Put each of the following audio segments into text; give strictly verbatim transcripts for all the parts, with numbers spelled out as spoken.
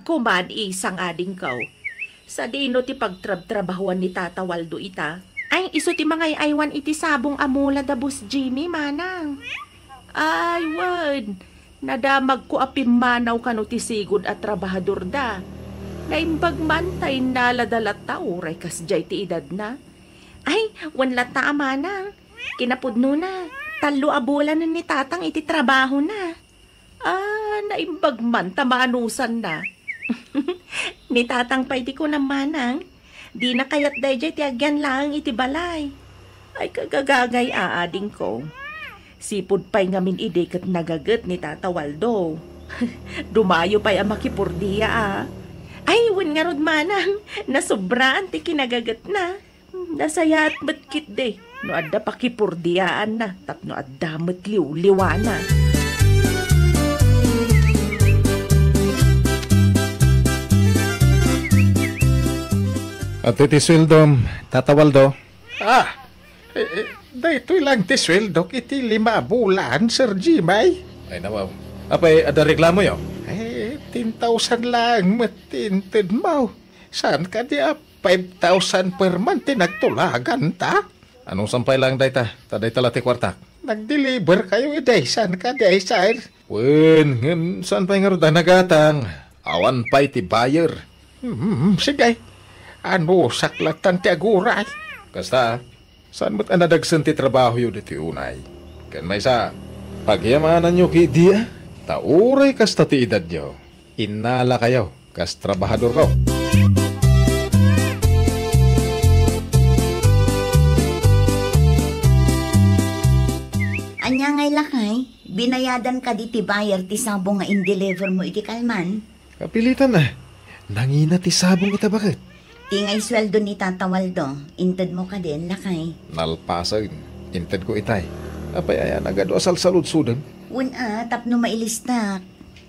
Kuman, isang adingko. Sadino ti pagtrabtrabahuan ni Tata Waldo ita? Ay, isu ti mangay-aywan iti sabong a bola da Boss Jimmy, manang. Ay, wen. Nadamagko a pimmanaw kano ti sigud a trabahador da. Naimbag man ta innala da latta uray kasdiay ti edadna. Ay, wen latta a manang. Kinapudnona, tallo a bolanen ni Tatang iti trabahona. Ah, naimbag man ta maanusanna. Ni Tatang pay ti kunam, manang, dina kayat daydiay ti agyan laeng iti balay. Ay, kagagagay a, adingko. Sipud pay ngamin idi ket nagaget ni Tata Waldo. Dumayo pay a makipurdia, a. Ay, wen ngarud, manang, nasobraan ti kinagagetna. Nasayaat met ketdi no adda pakipurdiaanna tapno adda met liwliwana. Atoy ti sueldom, Tata Waldo. Ah, eh, eh, daytoy lang ti sueldok iti lima a bulan, Sir Jimmy. Ay, nawaw. Apay, adda reklamoyo? Eh, ten thousand lang met ti intedmo. Saan kadi a five thousand per month ti nagtulaganta? Anusan pay laeng dayta, ta dayta la ti kuartak. Nag-deliver kayo idi, saan kadi, sir? Wen, ngem saan pay ngarud a nagatang? Awan pay ti buyer. Hmm, sige. Anusak lattan ti aguray. Kasta, saan met a nadagsen ti trabahoyo ditoy unay? Ken maysa, pagyamananyo ketdi, a? Ta uray kasta ti edadyo, innalakayo kas trabahadorko. Ania ngay, lakay? Binayadan kadi ti buyer ti sabong nga in-deliver mo iti kalman? Kapilitan a. Nangina ti sabong ita baket. Ti ngay sueldo ni Tata Waldo, inted mo kadin, lakay? Nalpasen. Inted ko itay. Apay aya nagadu a salsaludsoden? Wen a, tapno mailistak.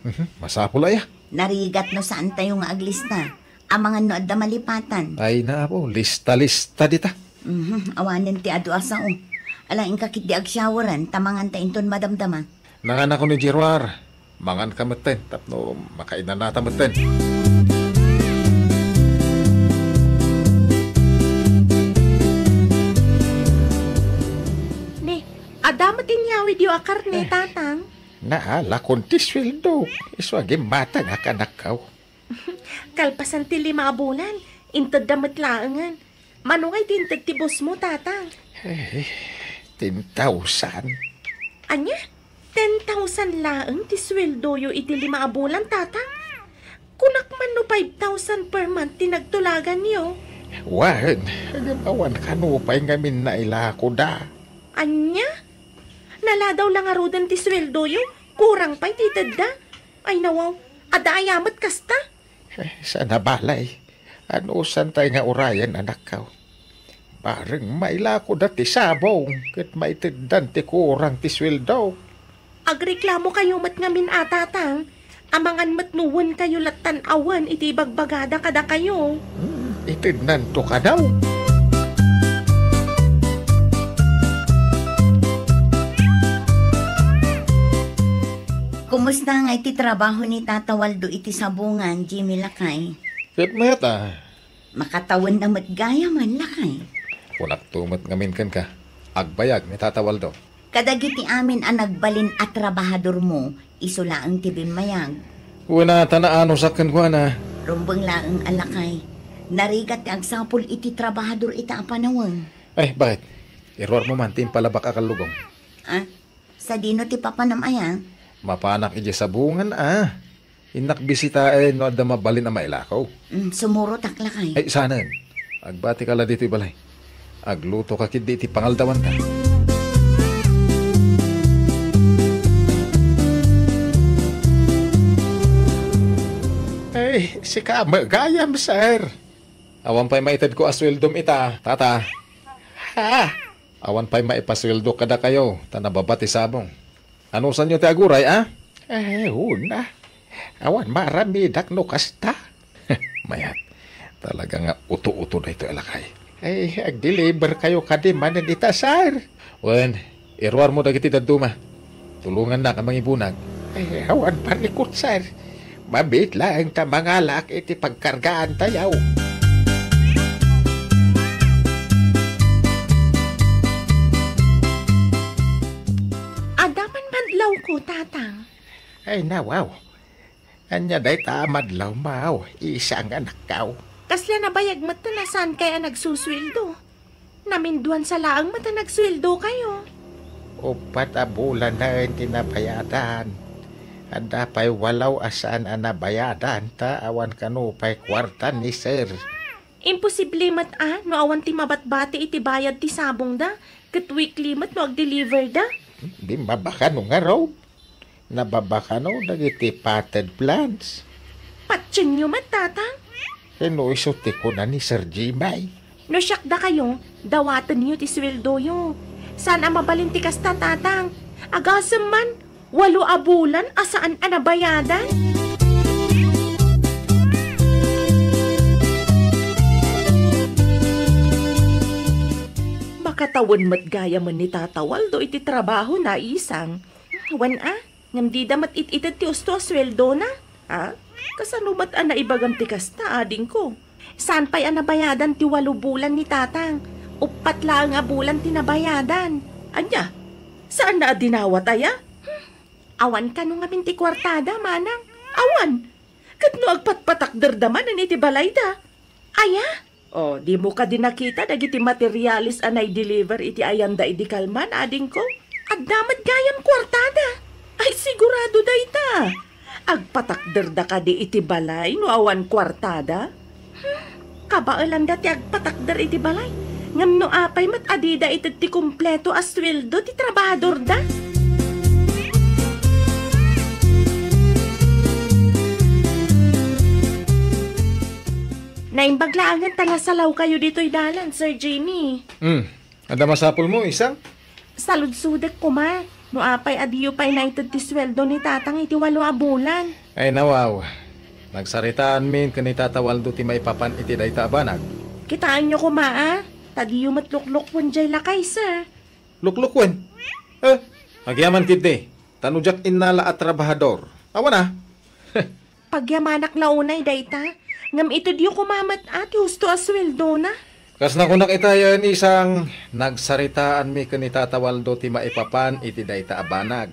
Mhm, masapul aya. Narigat no saan tayo nga aglista. Amangan no adda malipatan. Ay, naapo, lista-lista dita. Mhm, awanen ti adu a sao. Ala, inka ketdi agshoweren, ta mangan ta inton madamdama. Nanganako ni Jeruar, mangan ka metten, tapno makainanata metten. Ni, adda met inyawidyo a karne, eh, Tatang? Naalakon ti sueldo, isu a gimmatangak, anakko. Kalpasan ti lima a bulan, intedda met laengen. Mano ngay ti inted ti boss mo, Tatang? Eh, ten thousand. Ania? Ten thousand laeng ti sueldoyo iti lima a bulan, Tatang? Kunak man no five thousand per month ti nagtulaganyo. Wen, ngem awan kano pay ngamin nailakoda. Ania? Naladaw la ngaruden ti sueldoyo, kurang pay ti itedda. Ay nawaw, adda aya met kasta? Eh, sana balay. Anusan tay nga urayen, anakko? Bareng mailakoda ti sabong ket maiteddan ti kurang ti sueldo. Agreklamokayo met ngamin a, Tatang. Amangan met no wen kayo lattan a wen iti ibagbagada kadakayo. Hmm, itednanto kano. Kumusta ngay ti trabaho ni Tata Waldo iti sabongan, Jimmy lakay? Ket mayat a. Makatawenna met gayamen, lakay. Kunakto met ngamin kenka, agbayag ni Tata Waldo. Kadagiti amin a nagbalin a trabahadormo, isu laeng ti bimmayag. Wen a, ta naanusak kenkuana. Rumbeng laeng a, lakay. Narigat ti agsapul iti trabahador ita a panawen. Ay, baket? Iruarmo man ti impalabak a kallubong. Ah? Sadino ti papanam aya? Mapanak idiay sabongan a. Innak bisitaen no adda mabalin a mailako. Mm, sumurotak lakay. Ay, sanen. Agbatika la ditoy balay. Aglutoka ketdi iti pangaldawanta. Ay, sika met gayam, sir. Awan pay maitedko a sueldom ita, Tata. Ha? Awan pay maipasueldo kadakayo, ta nababa ti sabong. Anusanyo ti aguray, a? Eh, una. Awan maaramidak no kasta. Mayat. Talaga nga uto-uto daytoy a lakay. Eh, agdeliver kayo kadi manen ita, sir. Wen, iruarmo dagiti dadduma. Tulongannak a mangibunag. Eh, awan parikut, sir. Mabiit laeng ta mangalak iti pagkargaantayo. Adda man madlawko, Tatang. Ay, nawaw. Ania dayta a madlawmo, isang anakko? Kasla nabayag met ta saankay a nagsusueldo. Naminduan sa laeng met a nagsueldokayo. Uppat a bulanen ti nabayadan. Adda pay walo a saan a nabayadan ta awan kano pay kuarta ni sir. Imposible met a no awan ti mabatbati iti bayad ti sabongda, ket weekly met no agdeliverda. Di mabakano ngarud. Nababakano dagiti potted plants. Patienyo met, Tatang. Ken no isu ti kuna ni Sir Jimmy. No siak dakayo, dawatenyo ti sueldoyo. Saan a mabalin ti kasta, Tatang. Agasem man, walo a bulan a saan a nabayadan. Makatawen met gayamen ni Tata Waldo iti trabahona, isang. Wen a, ngem dida met it-ited ti husto a sueldona. A? Kasano met a naibagam ti kasta, adingko? Saan pay a nabayadan ti walo bulan ni Tatang. Uppat laeng a bulan ti nabayadan. Ania? Saanna a dinawat aya? Awan kano ngamin ti kuartada, manang? Awan. Ket no agpatpatakderda manen iti balayda? Aya? O, dimo kadi nakita dagiti materials a naideliver iti ayanda idi kalman, adingko? Adda met gayam kuartada. Ay, sigurado dayta. Agpatakderda kadi iti balay no awan kuartada? Hmm, kabaelanda ti agpatakder iti balay. Ngem no apay met a dida ited ti kompleto a sueldo ti trabahadorda? Naimbag laengen ta nasalawkayo ditoy dalan, Sir Jimmy. Hmm. Adda masapulmo, isang? Saludsodek koma, no apay a diyo pay naited ti sueldo ni Tatang iti walo a bulan. Ay, nawaw. Nagsaritaanmin ken ni Tata Waldo ti maipapan iti dayta a banag. Kitaenyo koma, a, ta diyo met luklukwen jay lakay, sir. Luklukwen? Eh, agyaman ketdi, ta no diak innala a trabahador. Awan a. Pagyamanak la unay dayta, ngem itedyo koma met a ti husto a sueldona. Kas nakunak itayen, isang, nagsaritaanmi ken ni Tata Waldo ti maipapan iti dayta a banag.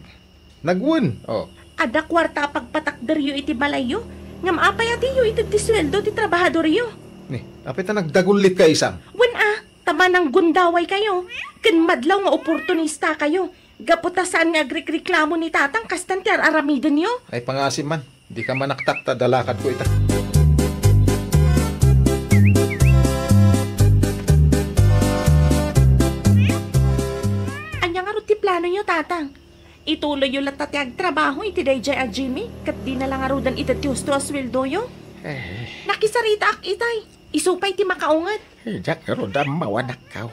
Nagwen, o. Adda kuarta a pagpatakderyo iti balayyo, ngem apay a diyo ited ti sueldo ti trabahadoryo? Ni, apay ta nagdagullitka, isang? Wen a, ta mananggundawaykayo, ken madlaw nga oportunistakayo, gapu ta saan nga agrekreklamo ni Tatang kastan ti ar-aramidenyo. Ay, pangasim man. Dika manaktak ta dalakadko ita. Ania ngarud ti planoyo, Tatang? Ituloyyo latta ti agtrabaho iti daydiay a Jimmy, ket dina la ngaruden ited ti husto a sueldoyo? Eh. Nakisaritaak itay. Isu pay ti makaunget. Eh, diak ngarud ammo, anakko.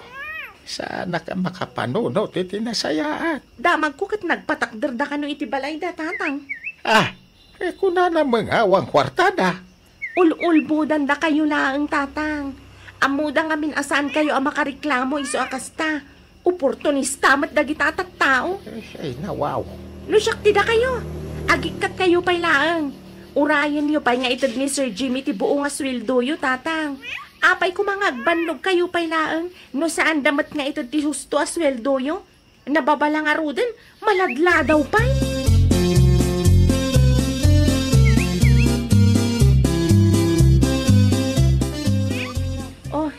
Saanak a makapanunot iti nasayaat. Damagko ket nagpatakderda kano iti balayda, Tatang. Ah, eh, kunana met nga awan kuartada. Ul-ulbodandakayo laeng, Tatang. Ammoda ngamin a saankayo a makareklamo isu a kasta. Oportunista met dagita a tattao. Eh, ay, nawaw. No siak ti dakayo, agikkatkayo pay laeng. Urayenyo pay nga ited ni Sir Jimmy ti buo nga sueldoyo, Tatang. Apay koma nga agbannogkayo pay laeng no saanda met nga ited ti husto a sueldoyo? Nababala ngaruden, maladladaw pay. Oh,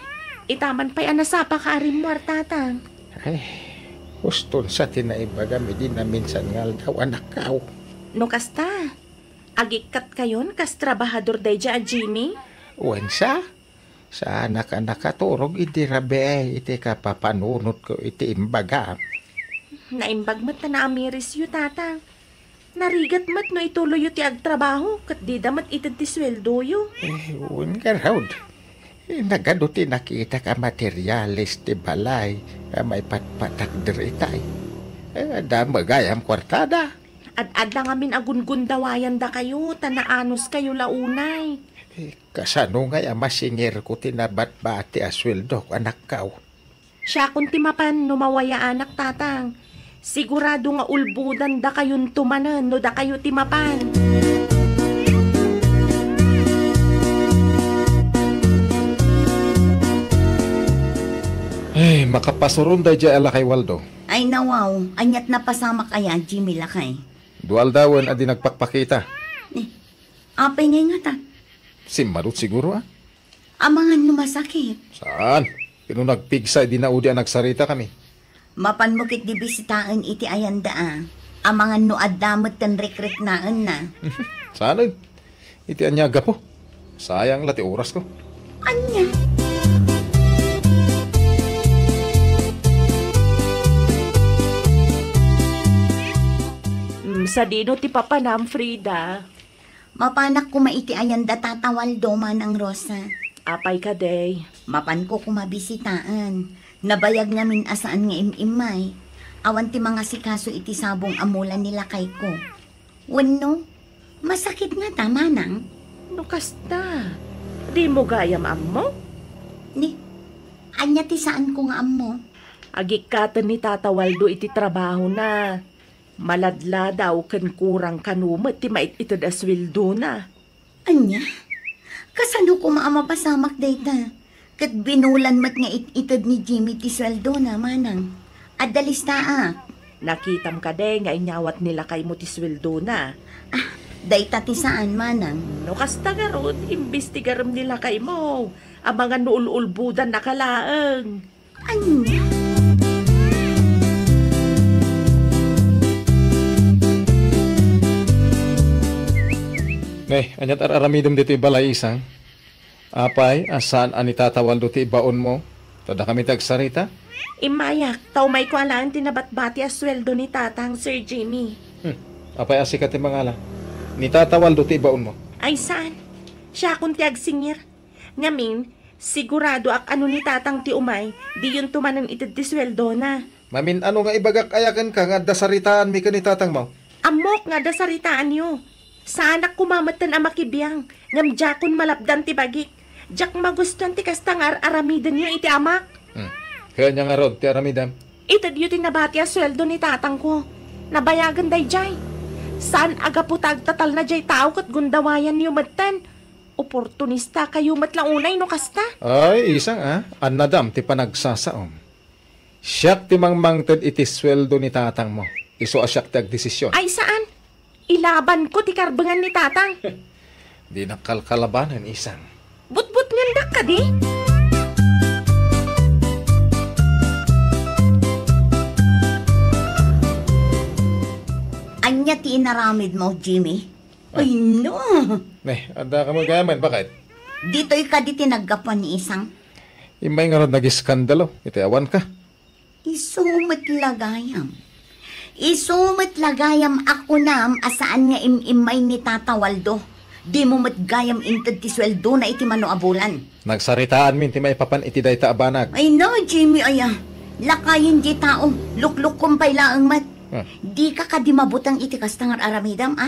itaman pay a nasapa ka a rimmuar, Tatang. Ay, huston sa ti naibagam idi naminsan nga aldaw, anakko. No kasta, agikkat kayon kas trabahador daydiay a Jimmy? Wen sa, saanak a nakaturog idi rabii iti kapapanunotko iti imbagam. Naimbag met ta naamirisyo, Tatang. Narigat met no ituloyyo ti agtrabaho ket dida met ited ti sueldoyo. Eh, wen ngarud. Eh, nagadu ti nakitak a materiales ti balay a maipatpatakder itay. Eh, adda met gayam kuartada. Ad-adda ngamin a gungundawayandakayo ta naanuskayo la unay. Eh, kasano ngay a masingerko ti nabatbati a sueldok, anakko? Siakon ti mapan no mawayaanak, Tatang. Sigurado nga ulbodandakayonto manen no dakayo ti mapan. Ay, makapasuron daydiay a lakay, Waldo. Ay, nawaw. Aniat napasamak aya, Jimmy lakay? Dua aldawen a di nagpakpakita. Eh, apay ngay ngata? Simmalot siguro, ah. Amangan no masakit? Saan? Kano nagpigsa idi naudi a nagsarita kami. Mapanmo ketdi bisitaen iti ayanda, ah. Amangan no adda met ten rikriknaenna. Saan? Iti ania a gapu? Sayang la ti orasko. Ania? Mm, sadino ti papanam, Frida? Mapanak koma iti ayanda, Tata Waldo, Manang Rosa. Apay kadi? Mapanko koma bisitaen. Nabayag ngamin a saan nga im-immay. Awan ti mangasikaso iti sabong a mula ni lakayko. Wenno, masakit ngata, Manang? No kasta, dimo gayam ammo? Ni, ania ti saanko nga ammo? Agikkaten ni Tata Waldo iti trabahona. Maladladaw ken kurang kano met ti mait-ited a sueldona. Ania? Kasano koma a mapasamak dayta? Ket binulan met nga it-ited ni Jimmy ti sueldona, Manang. Adda listaak. Nakitam kadi nga inyawat ni lakaymo ti sueldona? Ah, dayta ti saan, Manang. No kasta ngarud, imbestigarem ni lakaymo. Amangan no ul-ulbodannaka laeng. Ania? Ne, aniat ar-aramidem ditoy balay, Isang? Apay, a saan a ni Tata Waldo ti ibaonmo? Ta dakami ti agsarita? Immayak, ta umayko a laeng ti nabatbati a sueldo ni Tatang, Sir Jimmy. Hmm. Apay a sika ti mangala? Ni Tata Waldo ti ibaonmo? Ay, saan? Siakon ti agsingir. Ngamin, siguradoak a no ni Tatang ti umay, diyonto manen ited ti sueldona. Mamin-ano nga ibagak aya kenka nga adda saritaanmi ken ni Tatangmo? Ammok nga adda saritaanyo. Saanak koma metten a makibiang, ngem diakon malapdan ti bagik. Diak magustuan ti kasta nga ar-aramidenyo iti amak. Hmm. Ket ania ngarud ti aramidem? Itedyo ti nabati a sueldo ni tatangko. Nabayagen daydiay. Saan a gapu ta agtatalna diay tao ket gundawayanyo metten. Oportunista kayo met la unay no kasta. Ay, Isang, ah. Annadam ti panagsasaom. Siak ti mangmangted iti sueldo ni tatangmo. Isu a siak ti agdesisyon. Ay, saan? Ilabanko ti karbengan ni tatang. Dinak kalkalabanen, Isang. Butbutngendak kadi? Ania ti inaramidmo, Jimmy? Ay, no. Ne, adda ka met gayam, baket? Ditoy kadi ti naggapuan ni Isang? Immay ngarud nagiskandalo iti awanka. Isu met la gayam. Isu met la gayam a kunam a saan nga im-immay ni Tata Waldo. Dimo met gayam inted ti sueldona iti mano a bulan. Nagsaritaanmin ti maipapan iti dayta a banag. Ay, no, Jimmy, aya. Lakayen diay tao. Luklukkon pay laeng met. Ah. Dika kadi mabuteng iti kasta nga ar-aramidem, a?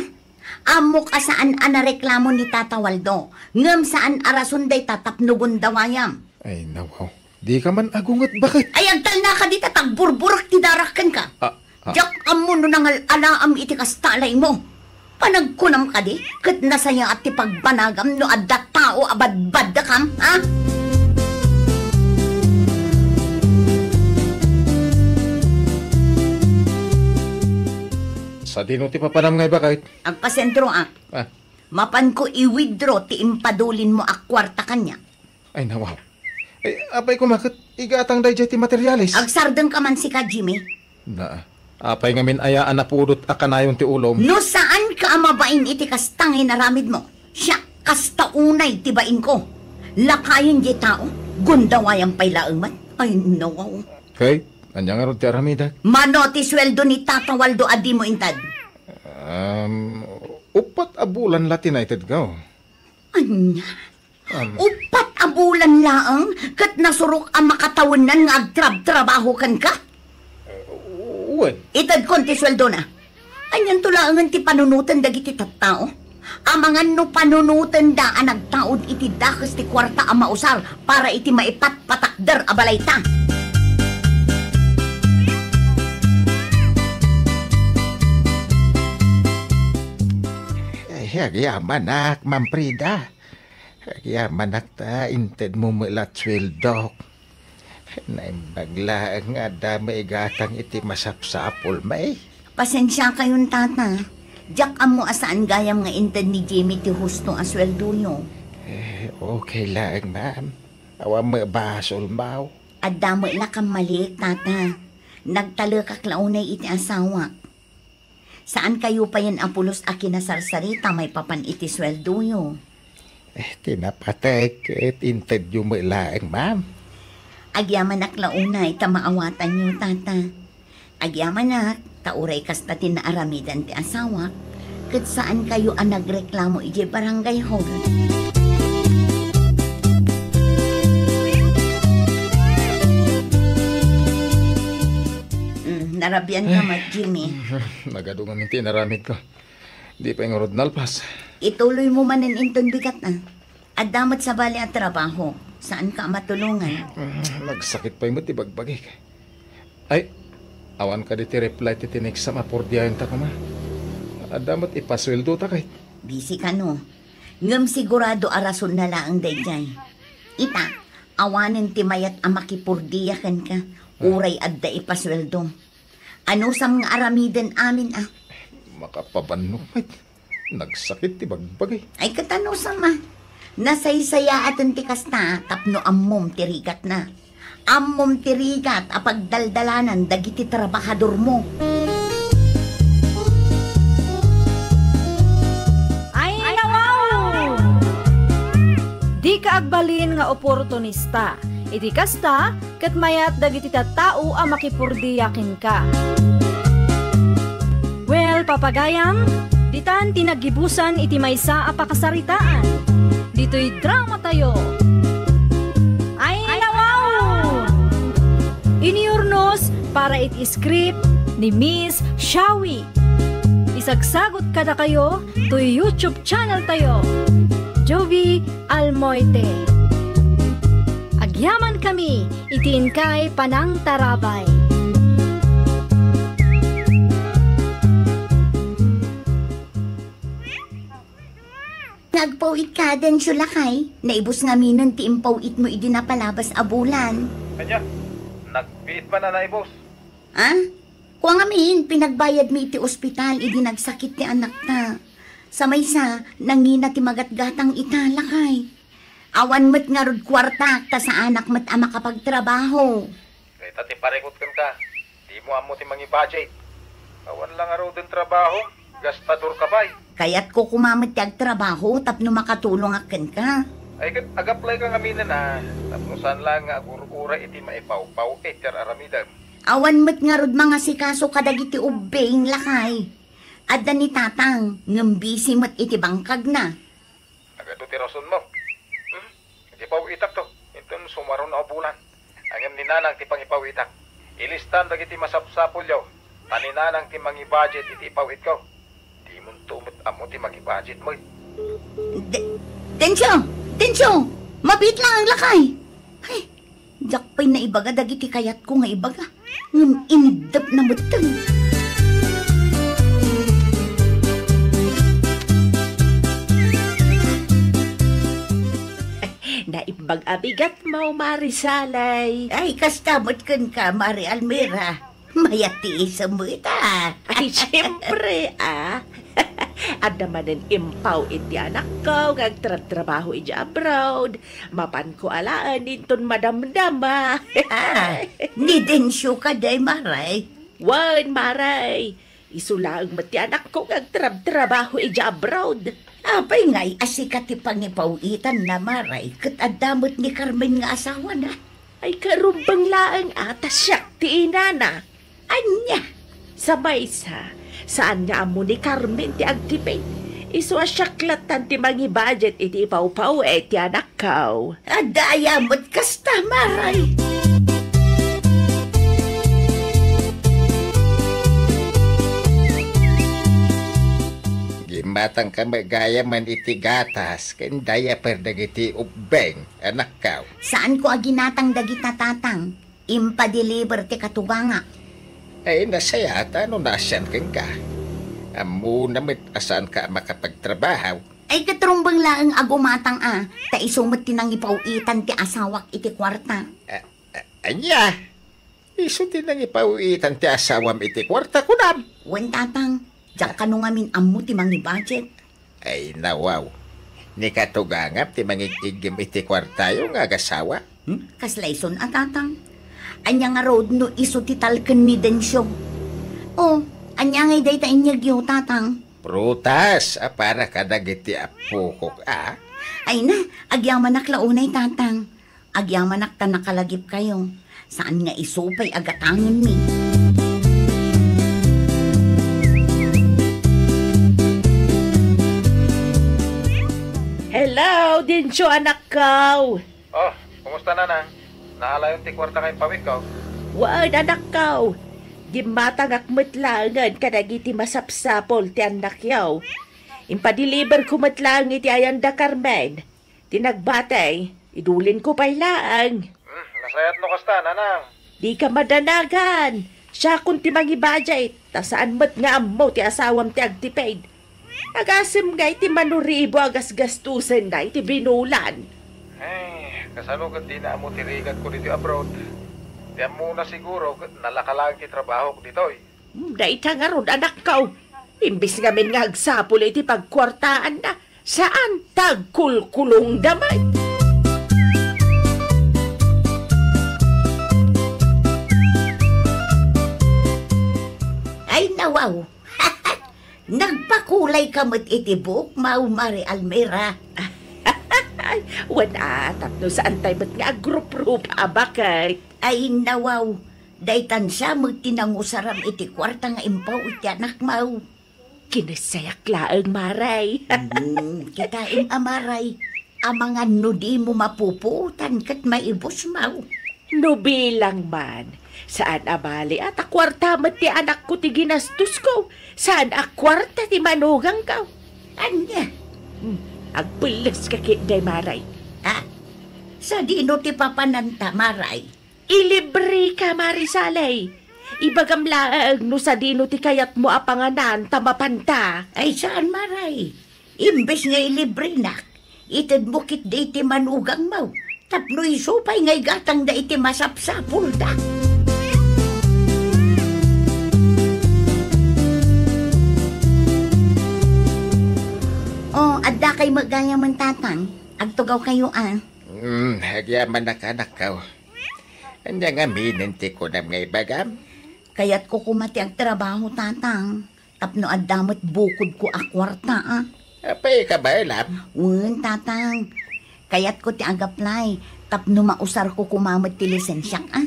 Ammok a saan a nareklamo ni Tata Waldo, ngem saan a rason dayta tapno gundawayam. Ay, nawaw. Dika man agunget, baket? Ay, agtalna kadi ta tagburburek ti darak kenka. Ah, ah. Diak ammo no nangal-alaam iti kasta a laymo. Panagkunam kadi, ket nasayaat ti pagbanagam no adda tao a badbaddakam, ha? Sadino ti papanam ngay, baket? Agpasentroak. Ah. Mapanko i-withdraw ti impadulinmo a kuarta kaniak. Ay, nawaw. Ay, apay koma ket igatang daydiay ti materialis. Agsardengka man sika, Jimmy. Na, apay ngamin aya a napudot a kanayon ti ulom? No saanka a mabain iti kasta nga inaramidmo, siak kasta unay ti bainko. Lakayen diay tao, gundawayam pay laeng met. Ay, nawaw. Kay, ania ngarud ti aramidek? Mano ti sueldo ni Tata Waldo a dimo inted? Um, uppat a bulan la ti naitedko. Ania? Um, Uppat a bulan laeng ket nasurok a makatawennan nga agtrabtrabaho kenka? Wen. Itedkon ti sueldona. Anianto laengen ti panunoten dagiti tattao? Amangan no panunotenda a nagtaud iti dakes ti kuarta a mausar para iti maipatpatakder a balayta. Ay, agyamanak, Ma'am Frida. Agyamanak ta intedmo met la sueldok. Naimbag laeng nga adda maigatang iti masapsapulmi. Pasensiakayon, Tata. Diak ammo a saan gayam nga inted ni Jimmy ti husto a sueldoyo. Eh, okay laeng, ma'am. Awan met basolmo. Adda met la kammaliek, Tata. Nagtalekak la unay iti asawak. Saankayo payen a pulos a kinasarsarita maipapan iti sueldoyo. Eh, ti napateg ket intedyo met laeng, ma'am. Agyamanak la unay ta maawatanyo, Tata. Agyamanak ta uray kasta ti naaramidan ti asawak, ket saankayo a nagreklamo idiay barangay hall. Mm, narabian ka met, Jimmy. Nagadu ngamin ti inaramidko. Di pay ngarud nalpas. Ituloymo manen inton bigat, a. Adda met sabali a trabaho. Saanka a matulongan. Mm, nagsakit pay met ti bagbagik. Ay, awan kadi ti reply ti tinextam a purdiayonta koma. Adda met ipasueldota ket. Busy kano. Ngem sigurado a rasonna laeng daydiay. Ita, awanen ti mayat a makipurdia kenka, uray adda ipasueldo. Anusam nga aramiden amin, a? Makapabannok met. Nagsakit ti bagbagi. Ay, ket anusam, a? Nasaysayaaten ti kasta tapno ammom ti rigatna. Ammom ti rigat a pagdaldalanan dagiti trabahadormo. Ay, nawaw! Dika agbalin nga oportunista. Iti kasta, ket mayat dagiti tattao a makipurdia kenka. Well, papagayam, ditan ti naggibusan iti maysa a pakasaritaan. Ditoy dramatayo. Ay, nawaw! Iniurnos para iti script ni Miss Shawi. Isagsagot kadakayo toy YouTube channel tayo, Jovi Almoite. Agyaman kami iti inkay panangtarabay. Nagpaw-itka, Dencio, lakay. Naibus ngaminen ti impaw-itmo idi napalabas a bulan. Ania? Nagbiit man a naibus? Ha? Kua ngamin, pinagbayadmi iti ospital idi nagsakit ti anakta. Sa maysa, nangina ti magatgatang ita, lakay. Awan met ngarud kuartak ta saanak met a makapagtrabaho. Dayta ti parikut kenka. Dimo ammo ti mangi-budget. Awan la ngaruden trabahom, gastador ka pay. Kayatko koma met ti agtrabaho tapno makatulongak kenka. Ay ket agaplayka ngaminen a, tapno saan laeng nga agur-uray iti maipawpaw-it ti ar-aramidem. Awan met ngarud mangasikaso kadagiti ubbing, lakay. Adda ni Tatang, ngem busy met iti bangkagna. Nagadu ti rasonmo. Hmm? Ipaw-itakto, inton sumaruno a bulan. Ngem ni Nanang ti pangipaw-itak. Ilistam dagiti masapsapulyo, ta ni Nanang ti mangi-budget iti ipaw-itko. Dimonto met ammo ti mangi-budget met. De-, Dencio! Dencio! Mabiit laeng, lakay! Ay, diak pay naibaga dagiti kayatko nga ibaga. Ngem iniddepna metten. Naimbag a bigatmo, Mari Salay. Ay, kasta met kenka, Mari Almira. Mayat ti isemmo ita. Ay, siyempre, a. Adda manen impaw-it ti anakko nga agtrabtrabaho idiay abroad. Mapanko alaen inton madamdama. Ah, ni Dencio kadi, Maray? Wen, Maray. Isu laeng met ti anakko nga agtrabtrabaho idiay abroad. Apay ngay a sika ti pangipaw-itanna, Maray, ket adda met ni Carmen nga asawana? Ay, karumbeng laeng a ta siak ti inana. Ania? Sa maysa, saan nga ammo ni Carmen ti agtipid. Isu a siak lattan ti mangi-budget iti ipawpaw-it ti anakko. Adda aya met kasta, Maray? Gimmatangka met gayamen iti gatas ken diaper dagiti ubbing, anakko. Saanko a ginatang dagita, Tatang. Impadeliver ti katugangak. Ay, nasayaat no naasian kenka. Ammona met a saanka a makapagtrabaho. Ay, ket rumbeng laeng a gumatang a, ta isu met ti nangipaw-itan ti asawak iti kuarta. Ah, ah, Ania? Isu ti nangipawitan ti asawam iti kuarta, kunam? Wen, Tatang. Diak kano ngamin ammo ti mangibudget. Ay, nawaw. Ni katugangam ti mangig-iggem iti kuartayo nga agasawa? Hmm? Kasla isun a, Tatang. Ania ngarud no isu ti talken ni Dencio? O, ania ngay dayta inyegyo, Tatang? Prutas a para kadagiti appokok, a? Ay na, agyamanak la unay, Tatang. Agyamanak ta nakalagipkayo. Saan nga isu pay a gatangenmi. Hello, Dencio, anakko. Oh, kumusta, Nanang? Naalayon ti kuarta nga impawikko? Wen, anakko. Gimmatangak met laengen kadagiti masapsapul ti annakyo. Impadeliverko met laeng iti ayan da Carmen. Ti nagbatay, idulinko pay laeng. Hmm, nasayat no kasta, Nanang. Dika madanagan. Siakon ti mangibudget, ta saan met nga ammo ti asawam ti agtipid. Agasem ngay ti manuribo a gasgastusenna iti binulan. Ay, kasano ket dina ammo ti rigatko ditoy abroad? Ti ammona siguro ket nalaka laeng ti trabahok ditoy. Hmm, dayta ngarud, anakko. Imbes ngamin nga agsapul iti pagkuartaanna, saan ta agkulkulongda met. Ay, nawaw. Nagpakulay ka met iti buokmo, Mari Almira. Ay, wen a, tapno saan tay met nga agruprupa a baket. Ay, nawaw. Daytan siya met ti nangusaram iti kuarta nga impaw iti anakmo. Kinessayak laeng, Maray. Hmm, kitaem a, Maray. Amangan no dimo mapupuotan ket maibusmo. No bilang man, saan a bali a ta kuarta met ti anakko ti ginastosko, saan a kuarta ti manugangko. Ania? Hmm, agpelleska ketdi, Maray. Ah, sadino ti papananta, Maray? Ilibreka, Mari Salay. Ibagam laeng no sadino ti kayatmo a panganan ta mapanta. Ay, saan, Maray. Imbes nga ilibrenak, itedmo ketdi iti manugangmo, tapno isu pay nga igatangda iti masapsapulda. O, adda kay met gayamen, Tatang. Agtugawkayo, a. Hmm, agyamanak, anakko. Ania ngaminen ti kunam nga ibagam? Kayatko koma ti agtrabaho, Tatang, tapno adda met bukodko a kuarta, a. Apay, kabaelam? Wen, Tatang. Kayatko ti ag-apply tapno mausarko koma met ti lisensiak, a.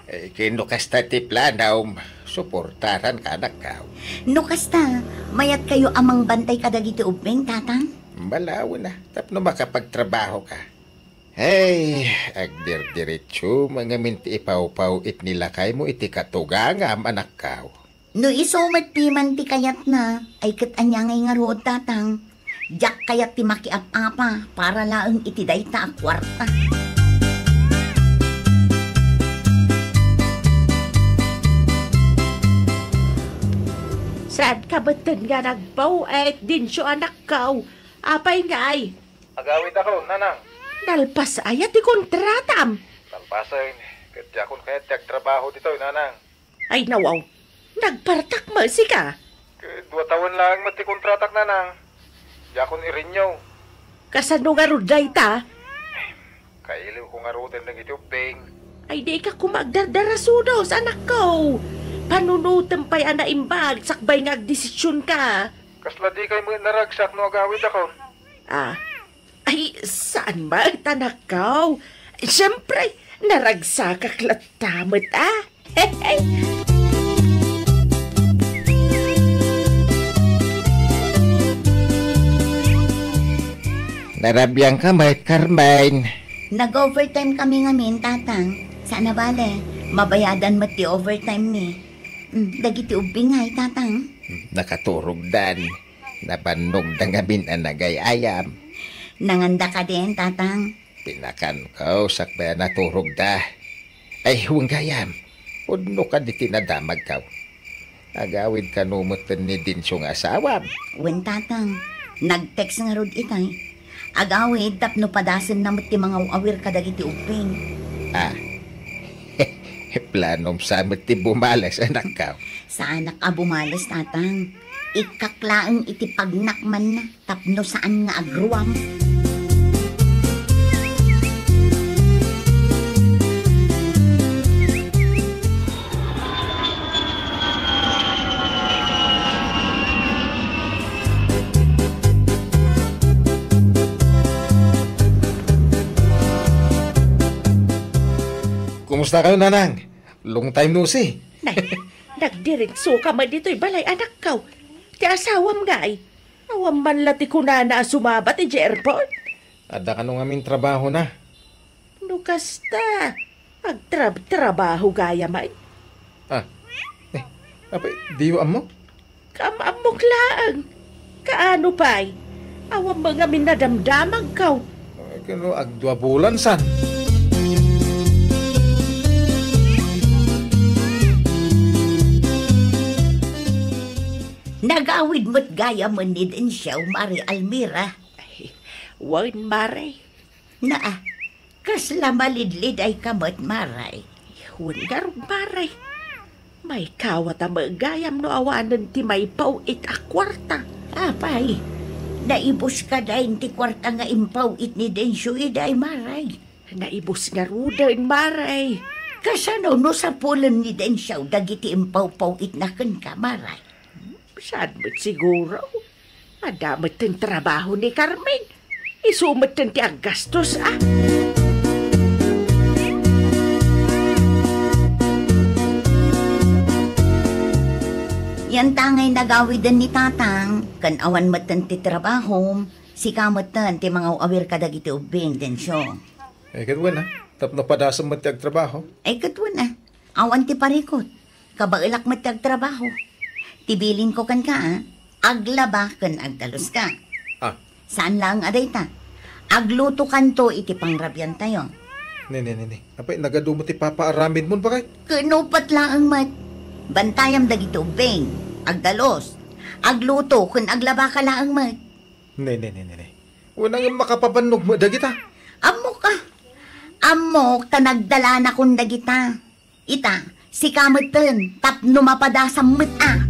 Eh, ken no kasta ti planom, suportaranka, anakko. No kasta, mayatkayo a mangbantay kadagiti ubbing, Tatang? Malawen a, tapno makapagtrabahoka. Hey, agdirdiritso ngamin ti ipawpaw-it ni lakaymo iti katugangam, anakko. No isu met piman ti kayatna, ay ket ania ngay ngarud, Tatang? Diak kayat ti makiap-apa para laeng iti dayta a kuarta. Saanka metten nga nagpaw-it, Dencio, anakko. Apay ngay? Agawidakon, Nanang. Nalpas aya ti kontratam? Nalpasen, ket diakon kayat ti agtrabaho ditoy, Nanang. Ay, nawaw. Nagpartak met sika? Ket dua tawen laeng met ti kontratak, Nanang. Diakon i-renew. Kasano ngarud dayta? Kailiwko ngaruden dagiti ubbing. Ay, dika koma agdardarasudos, anakko. Panunotem pay a naimbag sakbay nga agdesisionka. Kasla dikay met naragsak no agawidakon? Ah, ay, saan met, anakko? Siyempre, naragsakak latta met, a. Narabiangka met, Carmen. Nag-overtime kami ngamin, Tatang. Saan a bale, mabayadan met ti overtime mi. Mm, dagiti ubbing ngay, Tatang? Nakaturogdan. Nabannogda ngamin a nagay-ayam. Nanganda kadin, Tatang? Pinakanko sakbay a naturogda. Ay, wen gayam. Pudno kadi ti nadamagko. Agawid kano metten ni Dencio nga asawam? Wen, Tatang. Nag-text ngarud itay. Agawid tapno padasenna met ti mangaw-awir kadagiti ubbing. Ah. Planom sa met ti bumales, anakko. Saanak a bumales, Tatang. Ikkak laeng iti pagnakmanna tapno saan nga agruam. Kumusta kayo, Nanang? Long time no see. Nay, nagdiritso ka met ditoy balay, anakko. Ti asawam ngay, awan man la ti kunana a sumaba ti airport? Adda kano ngamin trabahona. No kasta, agtrab-trabaho gayam ay. Ah, eh, apay, diyo ammo? Kaam-ammok laeng. Kaano pay? Awan met ngamin nadamdamagko. Ay, kano agdua bulan san? Nagawid met gayamen ni Dencio, Mare Almira. Ay, wen, Mare. Naa, kasla malidliday ka met, Mare. Wen ngarud, Mare. Maikawat a met gayam no awanen ti maipaw-it a kuarta. Apay, naibus kadi ti kuarta nga impaw-it ni Dencio idiay, Mare? Naibus ngaruden, Mare. Kasano no sapulen ni Dencio dagiti impawpaw-itna kenka, Mare? Saan met siguro? Adda metten trabaho ni Carmen. Isu metten ti aggastos, a. Yantangay nagawiden ni Tatang, ken awan metten ti trabahom, sika metten ti mangaw-awir kadagiti ubbing, Dencio. Ay, ket wen, a. Tapno padasem met ti agtrabaho. Ay, ket wen, a. Awan ti parikut. Kabaelak met ti agtrabaho. Ti bilinko kenka, a, aglaba ken agdaluska. Ah. Saan laeng a dayta. Aglutokanto iti pangrabiantayo. Ne, ne, ne, ne. Apay, nagadu met ti papaaramidmon, bakay? Ken uppat laeng met. Bantayam dagiti ubbing, agdalus, agluto, ken aglabaka laeng met. Ne, ne, ne, ne, ne. Wen, ngem makapabannog met dagita. Ammok, a. Ammok ta nagdalanakon dagita. Ita, sika metten, tapno mapadasam met, a.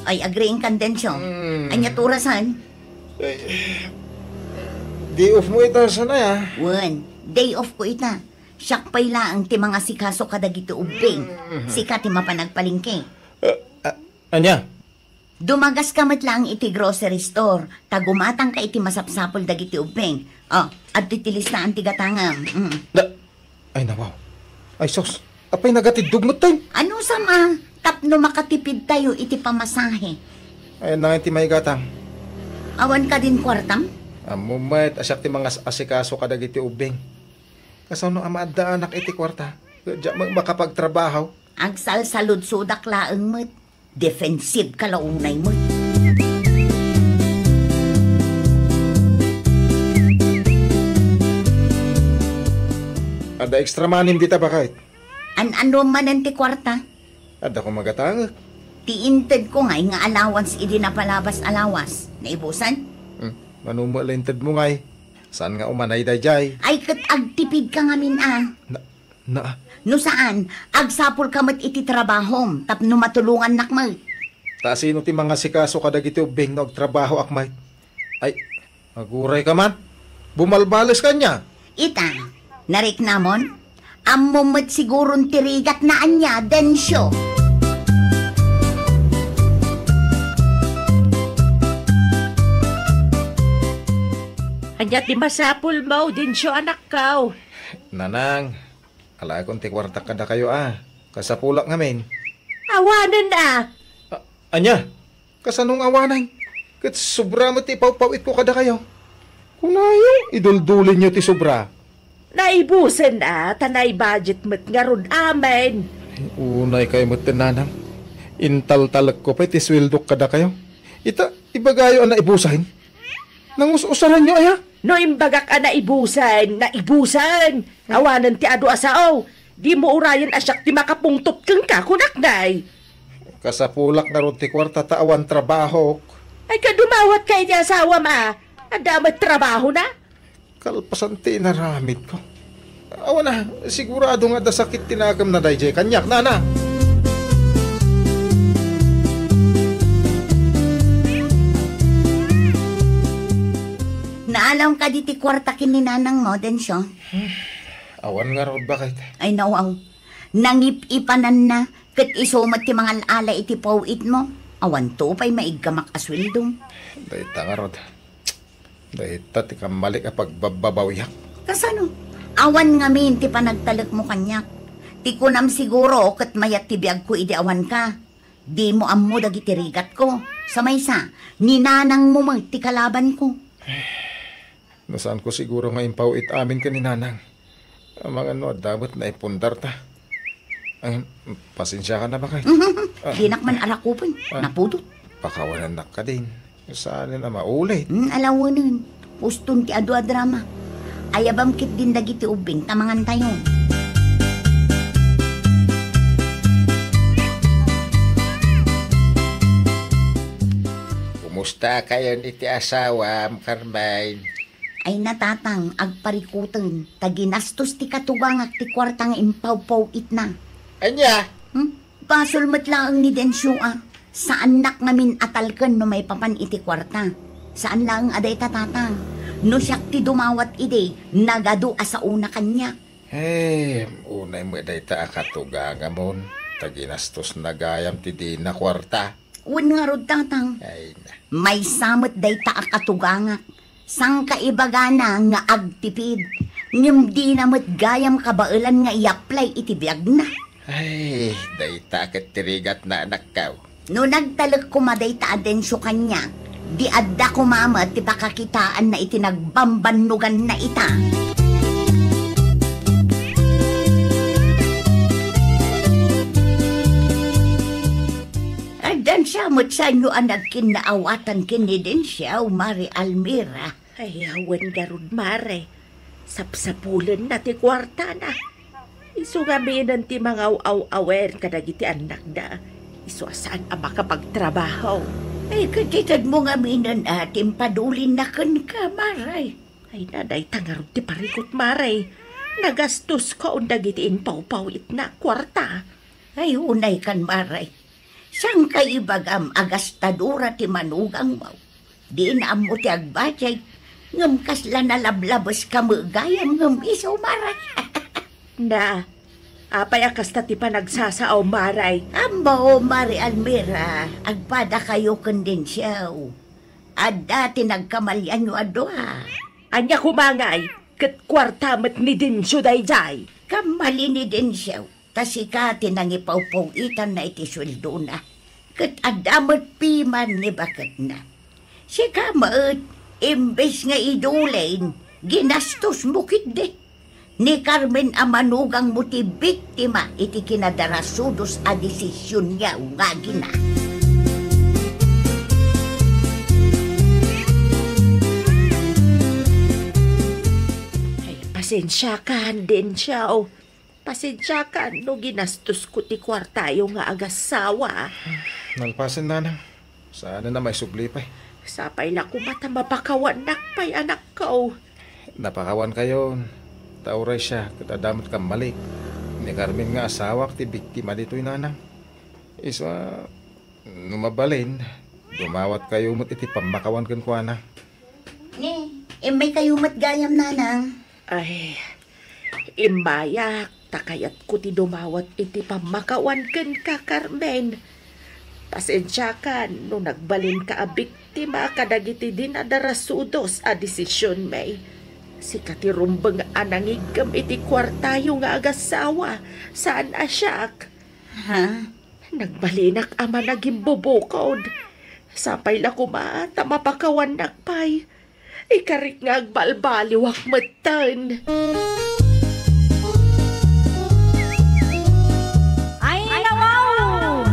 Ay, agriingkan, Dencio. Hmm. Ania ti orasan? Eh, day off mo ita, sanay, a. Wen, day off ko ita. Siak pay laeng ti mangasikaso kadagiti ubbing. Mm. Sika ti mapan agpalengke. Eh, a-, ania? Dumagaska met laeng iti grocery store, ta gumatangka iti masapsapul dagiti ubbing. O, adtoy ti listaan ti gatangam. Mm. Da-, ay, nawaw. Ay, sus. Apay, nagatiddog met tayo. Ano sama? Tapno makatipid tayo iti pamasahe. Ay, na iti may gatang. Awan kadin kuartam? Ammo met, a siak ti mangas-asikaso kadagiti ubbing. Kasano a maaddaanak iti kuarta? Diak met makapagtrabaho. Agsalsaludsodak laeng met. Defensive ka la unay met. Adda extra money dita, bakay? An-ano manen ti kuarta? Adda ko magatangek. Ti inted ko ngay nga allowance idi napalabas a lawas. Naibusan? Hmm. Mano met la inted mo ngay? Saan nga umanay dayjay? Ay, ket agtipid ka ngamin, a. Na, na. No saan, agsapul ka met iti trabahom, tapno matulongannak met. Ta sino ti mangasikaso kadagiti ubbing no agtrabahoak met? Ay, aguray ka man. Bumalbales ka ania? Ita, nariknamon? Ammom met siguron ti rigat na ania, Dencio. Ania ti masapul mo, Dencio, anakko? Nanang, alaekon ti kuartak kadakayo, a. Kasapulak ngamin. Awanen, a. A-, ania? Kasano nga awanen? Ket sobra met ti ipawpaw-itko kadakayo. Kunayo, iduldulinyo ti sobra. Naibusen, a, ta nai-budget met ngarud amin. Unay kay met, Nanang. Intaltalekko pay ti sueldok kadakayo. Ita, ibagayo a naibusen. Nangus-usaranyo aya? No imbagak a naibusen, naibusen. Awanen ti adu a sao. Dimo urayen a siak ti makapungtot kenka, kunak ngay. Kasapulak ngarud ti kuarta ta awan trabahok. Ay, ka dumawat kay ti asawam, a. Adda met trabahona? Kalpasan ti inaramidko. Awan a, sigurado nga adda sakit ti nakemna daydiay kaniak, nana. Naalam kadi ti kuarta ken ni nanangmo, Dencio? Awan ngarud, baket. Ay, nawaw. Nangip-ipananna, ket isu met ti mangal-ala iti paw-itmo. Awanto pay maiggamak a sueldom. Dayta ngarud. Dayta ti kammalik a pagbabbabawiak. Kasano? Awan ngamin ti panagtalekmo kaniak. Ti kunam siguro ket mayat ti biagko idi awanka. Dimo ammo dagiti rigatko. Sa maysa, ni nanangmo met ti kalabanko. No saanko siguro nga impaw-it amin ken ni nanang. Amangan no adda met naipundarta. Ay, pasensiakan a, baket. Ah. Dinak man arakupen. Ah. Napudot. Pakawanennak kadin. Saanen a maulit. Hmm, alawenen. Uston ti adu a drama. Ayabam ketdin dagiti ubbing ta mangantayon. Kumusta kayon iti asawam, Carmen? Ay, natatang, agparikuten, ta ginastos ti katugangak ti kuarta nga impawpaw-itna. Ania? Hmm? Basol met laeng ni Dencio a. Saannak ngamin a talken no maipapan iti kuarta. Saan laeng a dayta, tatang. No siak ti dumawat idi, nagadu a saona kaniak. Eh, unay met dayta a katugangamon, ta ginastosna gayam ti dina kuarta. Wen ngarud, tatang. Ay, na. Maysa met dayta a katugangak. Sangkaibagana nga agtipid, ngem dina met gayam kabaelan nga i-apply iti biagna. Ay, dayta ket ti rigatna, anakko. No nagtalek koma dayta a Dencio kaniak, di adda koma met ti pakakitaanna iti nagbambannoganna ita. Addan sa met sanyo a nagkinnaawatan ken ni Dencio, Mare Almira. Ay, awan ngarud, Mare. Sapsapulenna ti kuartana. Isu ngaminen ti mangaw-aw-awen kadagiti annakda. Isu a saan a makapagtrabaho. Ay, ket itedmo ngaminen a ti impadulinna kenka, Mare. Ay, na, dayta ngarud ti parikut, Mare. Nagastoskon dagiti impawpaw-itna a kuarta. Ay, unaykan, Mare. Saan kaibagam a gastadora ti manugangmo? Dina ammo ti agbudget, ngem kasla nalablabeska met gayam ngem isu, Mare. Na, apay a kasta ti panagsasao, Mare? Ammo, Mare Almira, agpadakayo ken Dencio. Adda ti nagkamalianyo a dua. Ania koma ngay, ket kuarta met ni Dencio daydiay? Kammali ni Dencio. Ta sika ti nangipawpaw-itanna iti sueldona, ket adda met piman ni baketna. Sika met, imbes nga idulin, ginastosmo ketdi. Ni Carmen a manugangmo ti biktima iti kinadarasudos a desisionyo nga agina. Ay, pasensiakan, Dencio. Pasensiakan no ginastosko ti kuartayo nga agassawa. Nalpasen, nanang. Saan a maisubli pay. Sapay la koma ta mapakawannak pay, anakko. Napakawankayon. Ta uray siak, ket adda met kammalik. Ni Carmen nga asawak ti biktima ditoy, nanang. Isu a, no mabalin, dumawatkayo met iti pammakawan kenkuana. Ni, immaykayo met gayam, nanang. Ay, immayak, ta kayatko ti dumawat iti pammakawan kenka, Carmen. Pasensiakan no nagbalinka a biktima kadagiti dinadarasudos a desisionmi. Sika ti rumbeng a nangiggem iti kuartayo nga agassawa, saan a siak. Ha? Nagbalinak a managimbubukod. Sapay la koma ta mapakawannak pay. Ikarik nga agbalbaliwak metten. Ay, nawaw!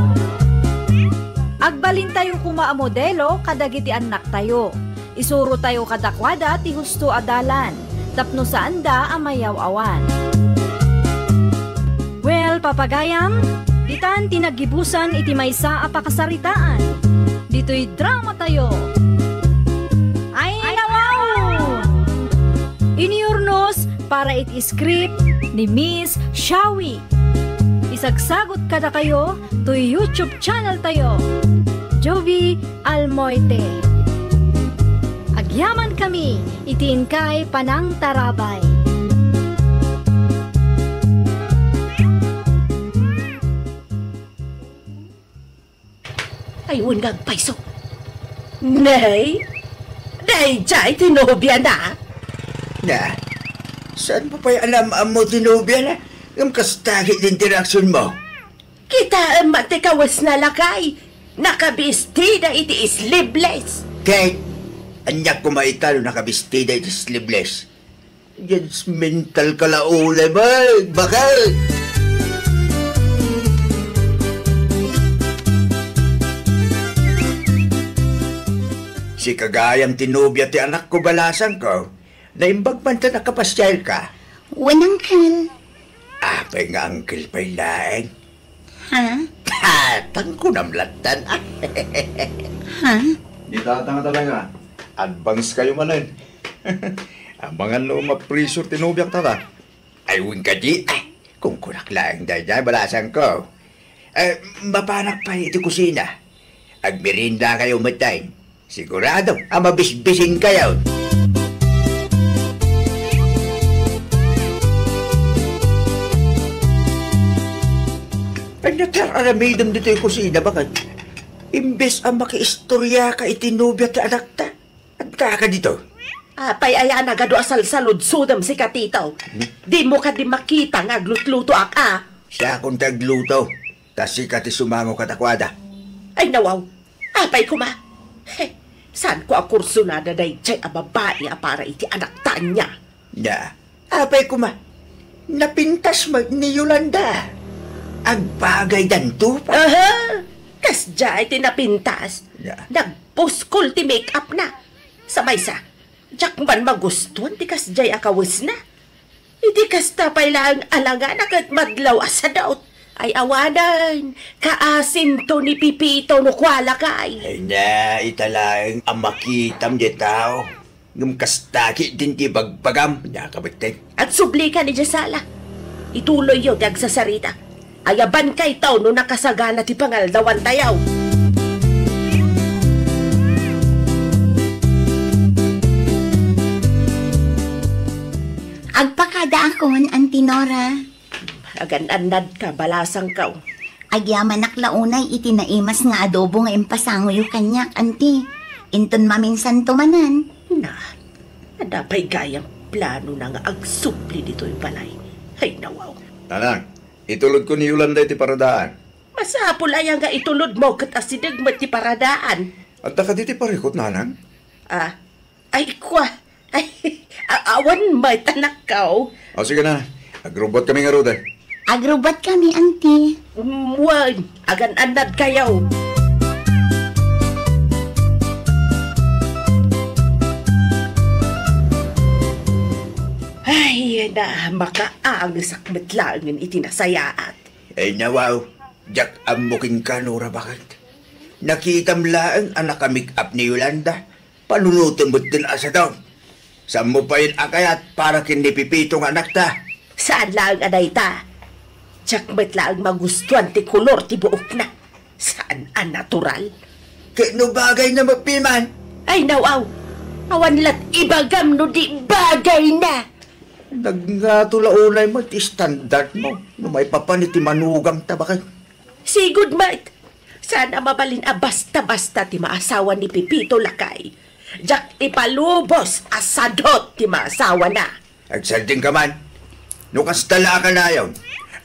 Agbalintayo koma a modelo kadagiti annaktayo. Isurotayo kadakuada ti husto a dalan tapno saanda a mayaw-awan. Well, papagayam, ditan ti naggibusan iti maysa a pakasaritaan. Ditoy dramatayo. Ay, nawaw! para iti script ni Miss Shawi. Isagsagut kadakayo toy YouTube channel tayo, Jovie Almoite. Agyaman kami iti inkay panangtarabay. Ay, wen nga agpayso. Nay, daydiay ti nobiana. Na, saan mo pay alam-ammo ti nobiana? Ngem kasta ketdin ti reaksionmo. Kitaem met ti kawesna, lakay. Nakabistida iti sleeveless. Kay, ania koma ita no nakabistida iti sleeveless? Judgmental ka la unay, Mike. Bakit? Sika gayam ti nobia ti anakko, balasangko. Naimbag man ta nakapasiarka. Wen, uncle. Apay nga uncle pay laeng? Ha? Ha, tangkunam lattan. Ha? Ni tata nga talaga, advance kayo manen. Amangan no mapressure ti nobiak, tata. Ay, wen kadi. Ay, kunkunak laeng daydiay, balasangko. Eh, mapanak pay iti kusina. Agmerienda kayo metten. Sigurado a mabisbisin kayo. Ania ti ar-aramidem ditoy kusina, baket? Imbes a makiistorya ka iti nobia ti anakta, adda ka dito. Apay aya nagadu a salsaludsodem sika, Tito? Hmm? Dimo kadi makita nga aglutlutoak, a? Siakon ti agluto. Ta sika ti sumango kadakuada. Ay, nawaw. Apay koma? He, saanko a kursunada daydiay a babai a para iti anakta ania? Nia, apay koma? Napintas met ni Yolanda. Agbagaydanto pa. Aha! Kasdiay ti napintas. Nia. Nagpuskol ti make-up na. Sa maysa, diak man magustuan ti kasdiay a kawesna. Iti kasta pay laeng alangan a ket madlaw a sadot. Ay awanen, kaasinto ni Pipito no kua, lakay. Ay na, ita laeng a makitam diay tao. Ngem kasta ketdin ti ibagbagam, nia kabetten. Agsublika idiay sala. Ituloyyo ti agsasarita. Ayabankayto no nakasagana ti pangaldawantayo. Agpakadaakon, Auntie Nora. Agan-annadka, balasangko. Agyamanak la unay iti naimas nga adobo nga impasangoyo kaniak, Auntie. Inton maminsanto manen. Na, adda pay gayam planona nga agsubli ditoy balay. Ay, nawaw. Nanang, itulodko ni Yolanda iti paradaan. Masapul aya nga itulodmo ket asideg met ti paradaan? Adda kadi ti parikut, Nanang? Ah, ay, kua. Ay, a-, awan met, anakko. O, sige na. Agrubbot kami ngaruden. Agrubbot kami, Auntie. Mm, wen, agan-annadkayo. Ay, na, makaangesak met laengen iti nasayaat. Ay, nawaw, diak ammo kenka, Nora, baket? Nakitam laeng a naka-make-up ni Yolanda. Panunoten metten a sadot. Saanmo payen a kayat para ken ni Pipito nga anakta? Saan laeng a dayta. Diak met laeng magustuan ti kolor ti buokna. Saan a natural. Ket no bagayna met piman? Ay, nawaw. Awan la't ibagam no di bagayna. Nagngato la unay met ti standardmo no maipapan iti manugangta, baket. Sigud met, saan a mabalin a basta-basta ti maasawa ni Pipito, lakay. Diak ipalubos a sadot ti maasawana. Agsardengka man. No kasta la a kanayon,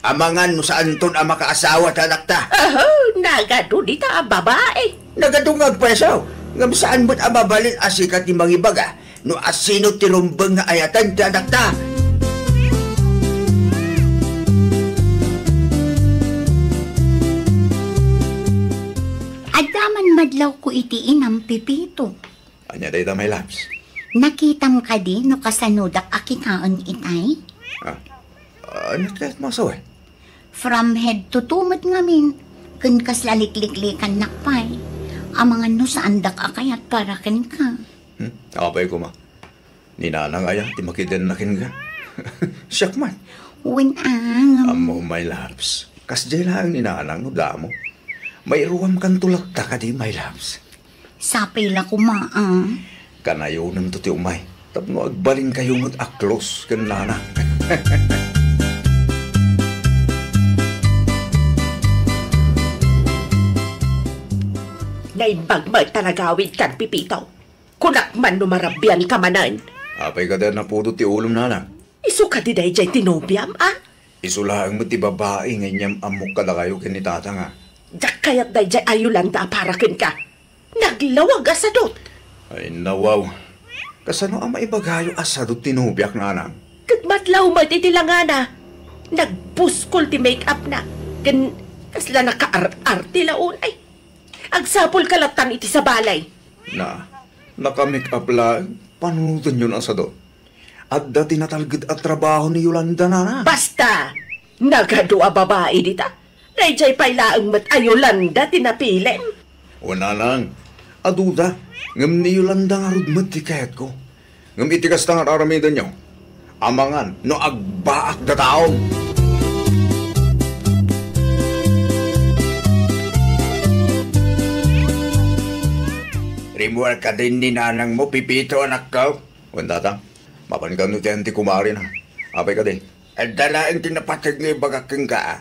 amangan no saanton a makaasawa ti anakta. Aho, nagadu dita a babai. Nagadu nga agpayso, ngem saan met a mabalin a sika ti mangibaga no asino ti rumbeng nga ayaten ti anakta. Adda man madlawko iti inam, Pipito. Ania dayta, my loves? Nakitam kadi no kasanodak a kitaen itay? Ah, ania kayat masawen? From head to toe met ngamin, ken kasla likliklikannak pay. Amangan no saandak a kayat para kenka. Hmm? Apay koma. Ni Nanang aya ti makidenna kenka? Siak man. Wen, ang. Ammo, my loves. Kasdiay laeng ni Nanang no damo. Mairuamkanto latta kadi, my loves. Sapay la koma, ah. Kanayonemto ti umay tapno agbalinkayo met a close ken Nanang. Naimbag met ta nagawidkan, Pepito. Kunak man no marabianka manen. Apay kadi a napudot ti ulom, Nanang? Isu kadi daydiay ti nobiam, a? Isu laeng met ti babai nga inyam-ammok kadakayo ken ni Tatang, a. Diak kayat daydiay a Yolanda a para kenka. Naglawag a sadot. Ay, nawaw. Kasano a maibagayo a sadot ti nobiak, Nanang? Ket matlaw met iti langana. Nagpuskol ti make-up na. Ken kasla nakaar-arte la unay. Agsapulka lattan iti sabali. Na, naka-make-up laeng, panunotenyon a sadot. Adda ti natalged a trabaho ni Yolanda, Nanang. Basta! Nagadu a babai dita. Daydiay pay laeng met a Yolanda ti napilim. O, Nanang, aduda, ngem ni Yolanda ngarud met ti kayatko. Ngem iti kasta nga ar-aramidenyo, amangan no agbaak dataon. Rimmuar kadin ni nanangmo, Pepito, anakko? Wen, Tatang, mapan kano ti anti kumarina. Apay kadi? Adda laeng ti napateg nga ibagak kenka, a.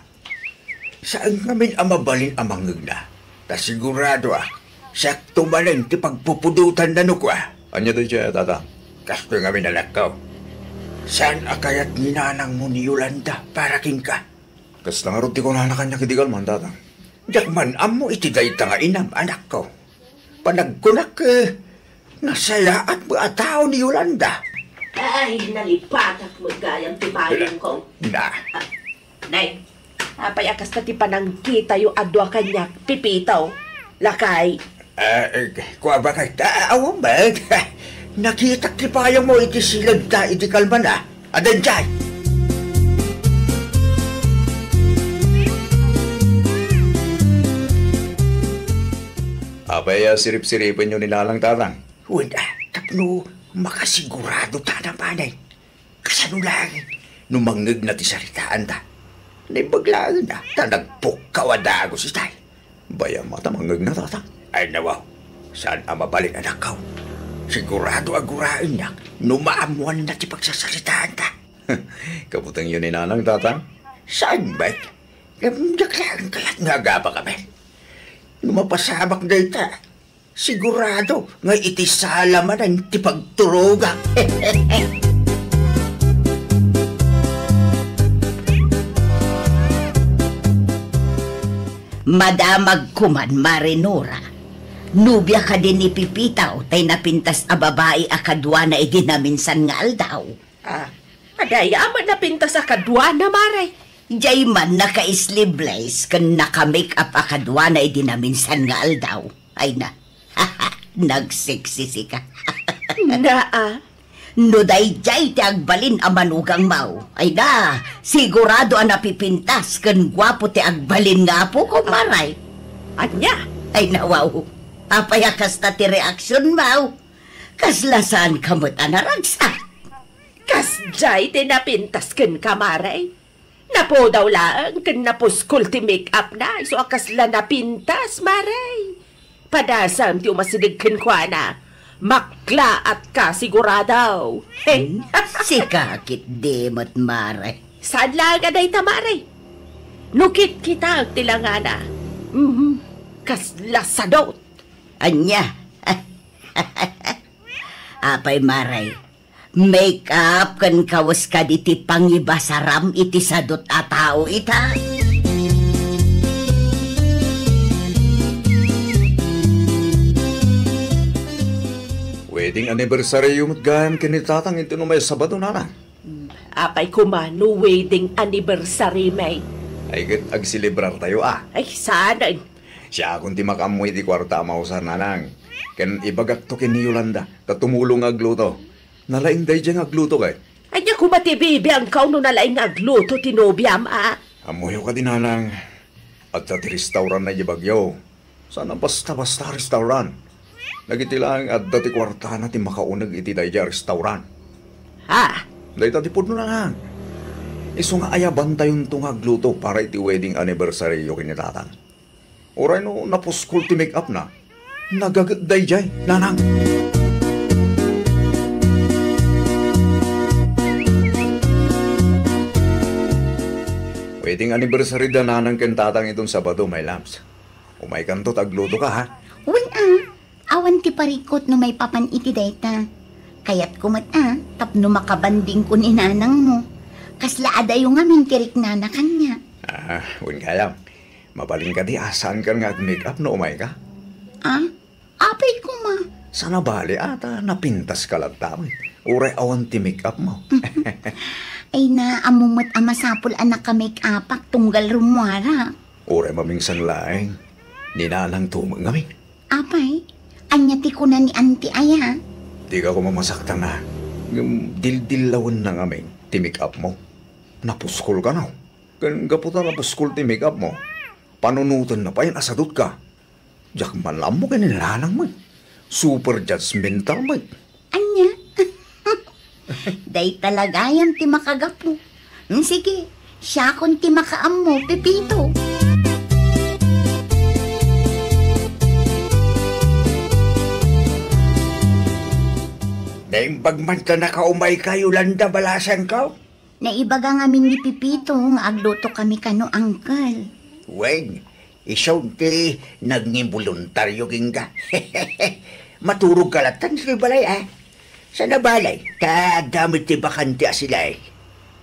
Saan ngamin a mabalin a mangngegna. Ta sigurado a, siakto manen ti pagpupudotanna no kua. Ania daydiay, Tatang? Kastoy ngamin, anakko. Saan a kayat ni nanangmo ni Yolanda para kenka? Kasta ngarud ti kunana kaniak idi kalman, Tatang. Diak man ammo iti dayta nga inam, anakko. Panagkunak, eh, nasayaat met a tao ni Yolanda. Ay, nalipatak met gayam ti payongko. Na. Ah, nay, apay a kasta ti panangkitayo a dua kaniak, Pepito? Lakay. Ah, eh, kua bakay ta, ah, awan met. Nakitak ti payongmo iti siled ta iti kalman, a. Adda idiay. Apay a sirip-siripenyo ni Nanang, Tatang? Wen, a, tapno makasigurado ta na manen. Kasano laeng no mangngegna ti saritaanta? Naimbag laeng a, ta nagpukkaw a dagus itay. Bayam a ta mangngegna, Tatang. Ay, nawaw. Saan a mabalin, anakko. Sigurado a guraennak no maammoanna ti pagsasaritaanta. Kabutengyo ni Nanang, Tatang? Saan met? Ngem diak laeng kayat nga agabaka met. No mapasamak dayta, sigurado nga iti sala manen ti pagturogak. Madamag koman, Mare Nora. Nobia kadi ni Pepito tay napintas a babai a kaduana idi naminsan nga aldaw? Ah, adda aya met napintas a kaduana, Mare? Diay man naka-sleeveless ken naka-make-up a kaduana idi naminsan nga aldaw. Ay na, nagseksisika. Naa. No daydiay ti agbalin a manugangmo, ay na, sigurado a napipintas ken guapo ti agbalin nga apok, Mare. Ania? Ay na, wow. Apay a kasta ti reaksionmo? Kasla saanka met a naragsak? Kasdiay ti napintas kenka, Mare. Napudaw laeng ken napuskol ti make-up na, isu a kasla napintas, Mare. Padasam ti umasideg kenkuana. Maklaatka sigurado. Hmm? Sika ketdi met, Mare. Saan laeng a dayta, Mare? No kitkitak ti langana. Mhm. Kasla sadot. Ania? Apay, Mare, make-up ken kawes kadi ti pangibasaram iti sadot a tao ita? Wedding anniversary-yo met gayam ken ni Tatang inton umay a Sabado, Nanang. Hmm, apay koma no wedding anniversary-mi? Ay, ket agselebrartayo, a. Ay, saan? Siakon ti makaammo iti kuarta a mausar, Nanang. Ken ibagakto ken ni Yolanda ta tumulong nga agluto. Nalaing daydiay nga agluto kay. Ania koma ti bibiangko no nalaing nga agluto ti nobiam, a? Ammoyo kadi, Nanang, adda ti restaurant na idiay Baguio. Saan a basta-basta a restaurant. Dagiti laeng adda ti kuartana ti makauneg iti daydiay a restaurant. Ha? Dayta ti pudno, nanang. Isu nga ayabantayonto nga agluto para iti wedding anniversary-yo ken ni tatang. Uray no napuskol ti make-up-na, nagaget daydiay, nanang. Wedding anniversary da nanang ken tatang iton Sabado, my loves. Umaykanto ta aglutoka, ha? Wen a, awan ti parikut no maipapan iti dayta. Kayatko met a, tapno makabandingko ni nanangmo. Kasla adayo ngamin ti riknana kaniak. Ah, wen gayam. Mabalin kadi a saankan nga ag-make-up no umayka? Ah, apay koma? Saan a bale a ta napintaska latta met. Uray awan ti make-up-mo. Ay na, ammo met a masapul a naka-make-upak tunggal rummuarak. Uray mamingsan laeng, ni nanangto met ngamin. Apay, ania ti kuna ni Auntie aya? Dika koma masaktan a. Ngem dildillawenna ngamin ti make-up-mo. Napuskolka, no? Ken gapu ta napuskol ti make-up-mo, panunotenna pay a sadutka. Diak man la ammo ken ni nanangmo. Super judgmental met. Ania? Dayta la gayam ti makagapu. Mm, sige, siakon ti makaammo, Pepito. Naimbag man ta nakaumayka, Yolanda, balasangko? Naibaga ngamin ni Pepito nga agluto kami kano, Uncle. Wen, isu ti nagingboluntario kenka. Maturogka latta ditoy balay, a? Saan a bale, ta adda met ti bakante a silay.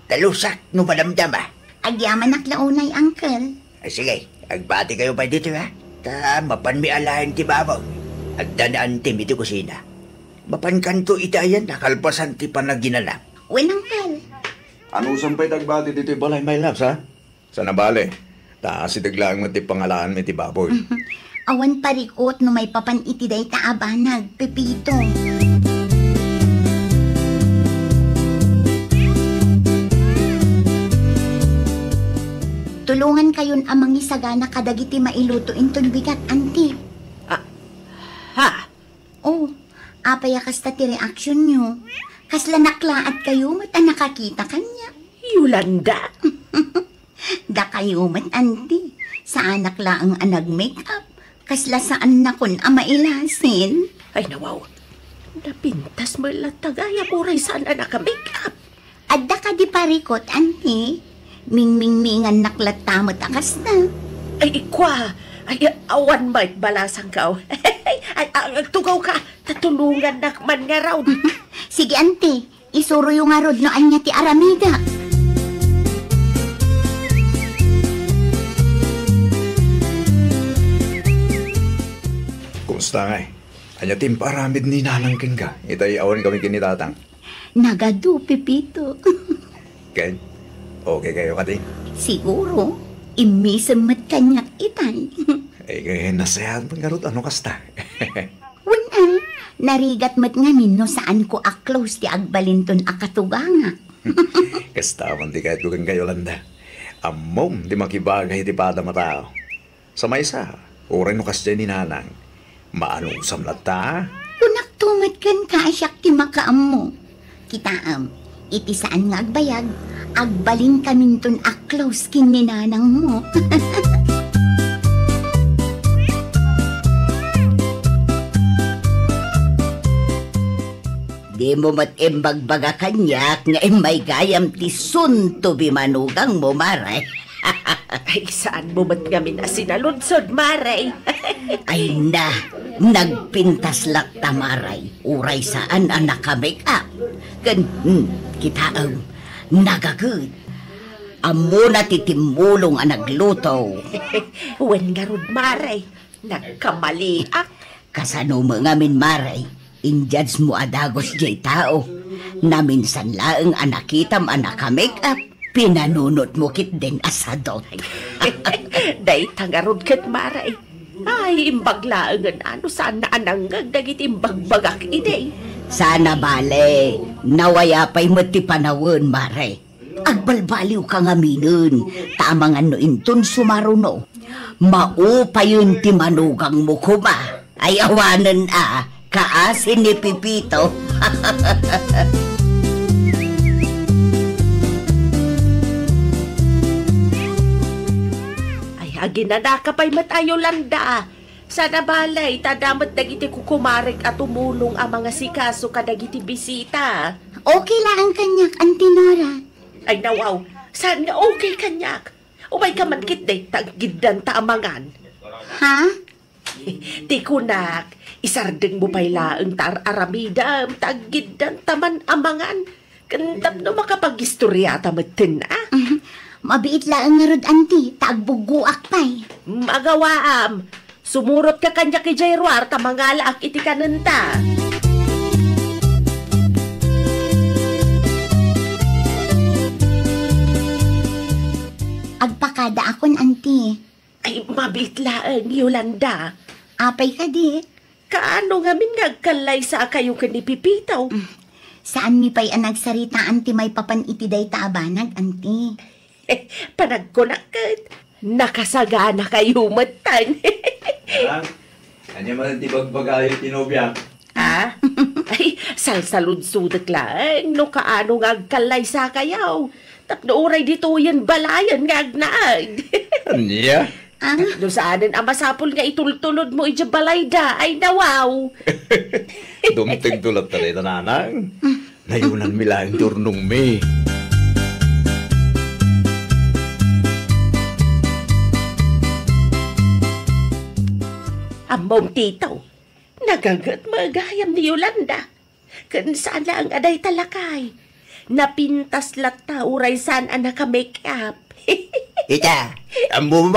Talusak no madamdama. Agyamanak la unay, Uncle. Ay, sige, agbatikayo pay ditoy, a? Ta mapanmi alaen ti babaw. Adda ni Auntie-m iti kusina. Mapankanto iti ayan a kalpasan ti panaginana. Wen, Uncle. Anusan pay ti agbati ditoy balay, my loves, a? Saan a bale, ta asideg laeng met ti pangalaanmi ti baboy. Awan parikut no maipapan iti dayta a banag, Pepito. Tulongankayon a mangisagana kadagiti mailuto inton bigat, Auntie. Ah, ha? Oh, apay a kasta ti reaksionyo? Kasla naklaatkayo met a nakakita kaniak. Yolanda! Dakayo met, Auntie. Saanak laeng a nag-make-up. Kasla saannakon a mailasin. Ay, nawaw. Napintas met latta gayam uray saan a naka-make-up. Adda kadi parikut, Auntie? Mingmingmingannak latta met a kasta. Ay, ikua. Ay, awan met, balasangko. Ay, ay, agtugawka. Ta tulongannak man ngarud. Sige, Auntie. Isuroyo ngarud no ania ti aramidek. Kumusta ngay? Ania ti impaaramid ni nanang kenka, itay awan kami ken ni tatang? Nagadu, Pepito. Ken, okay kayo kadi? Siguro, immisem met kaniak itay. Eh, eh, nasayaat met ngarud no kasta. Wen, a, narigat met ngamin no saanko a close ti agbalinton a katugangak. Kasta man ti kayatko kenka, Yolanda. Ammom ti makibagay iti padam a tao. Sa maysa, uray no kasdiay ni nanang, maanusam latta. Kunakto met kenka a siak ti makaammo. Kitaem, iti saan nga agbayag, agbalinkaminton a close ken ni nanangmo. Dimo met imbagbaga kaniak nga immay gayam ti soon to be manugangmo, Mare. Ay, saanmo met ngamin a sinaludsod, Mare? Ay na, nagpintas latta, Mare. Uray saan a naka-make-up. Ken, hmm, kitaem, nagaget. Ammona ti timmulong a nagluto. Wen ngarud, Mare, nagkamaliak. Kasano met ngamin, Mare? Injudge mo a dagus diay tao. Naminsan laeng a nakitam a naka-make-up. Pinanunotmo ketdin a sadut. Dayta ngarud ket, Mare. Ay, imbag laengen a no saanna a nangngeg dagiti imbagbagak idi. Saan a bale, nawaya pay met ti panawen, Mare. Agbalbaliwka ngaminen, ta amangan no inton sumaruno, maupayen ti manugangmo koma. Ay awanen a, kaasi ni Pepito. Kinadaka pay met a Yolanda. Sana balay, ta adda met dagiti kukumarek a tumulong a mangasikaso kadagiti bisita. Okay laeng kaniak, Auntie Nora. Ay, nawaw, saan nga okay kaniak? Umayka man ketdi, ta aggiddanta a mangan. Ha? Ti kunak, isardengmo pay laeng ta ar-aramidem, ta aggiddanta man a mangan. Ken tapno makapagistoriata metten, a? Mhm. Mabiit laeng ngarud, Auntie, ta agbuggoak pay. Mm, agawaam. Sumurotka kaniak idiay ruar ta mangalaak iti kanenta. Agpakadaakon, Auntie. Ay, mabiit laeng, Yolanda. Apay kadi? Kaano ngamin nga agkallaysakayo ken ni Pepito? Mm. Saanmi pay a nagsaritaan ti maipapan iti dayta a banag, Auntie. Panagkunak ket, nakasaganakayo metten. Anak, ania man ti bagbagayo ti nobia? Ah? Ay, salsaludsodek laeng no kaano nga agkallaysakayo. Tapno uray ditoyen balayen nga agnaed. Ania? Ah? Tapno saanen a masapul nga itultulodmo idiay balayda, ay nawaw. Dumtengto latta dayta, nanang. Nayunanmi laeng ti urnongmi. Ammom, Tito, nagaget met gayam ni Yolanda. Ken saan laeng a dayta, lakay. Napintas latta uray saan a naka-make up. Ita, ammom?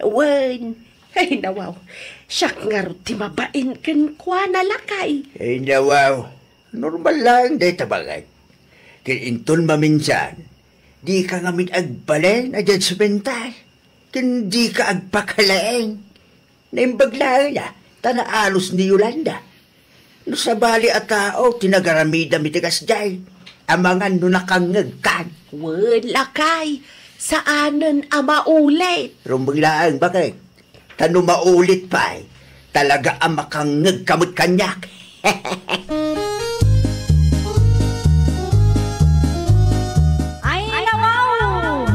Wen. Ay, nawaw. Siak ngarud ti mabain kenkuana, lakay. Ay, nawaw. Normal laeng dayta, baket. Ken inton maminsan, dika ngamin agbalin a judgemental. Ken dika agpakalaing. Naimbag laeng a, ta naalos ni Yolanda. No sabali a tao ti nagaramidam iti kasdiay, amangan no nakangngegkan. Wen, lakay, saanen a maulit. Rumbeng laeng, baket. Ta no maulit pay, talaga a makangngegka met kaniak. Ay, nawaw!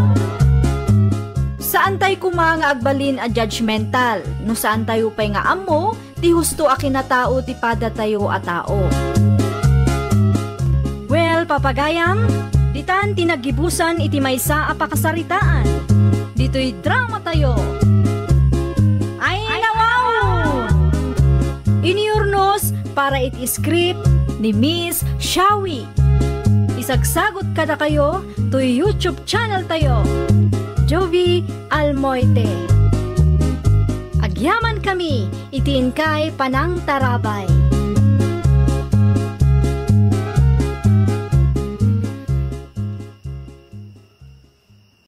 Saantay koma nga agbalin a judgemental no saantayo pay nga ammo ti husto a kinatao ti padatayo a tao. Well, papagayam, ditan ti naggibusan iti maysa a pakasaritaan. Ditoy dramatayo. Ay, nawaw! Iniurnos para iti script ni Miss Shawi. Isagsagot kadakayo toy YouTube channel tayo, Jovie Almoite. Agyaman kami iti inkay panangtarabay.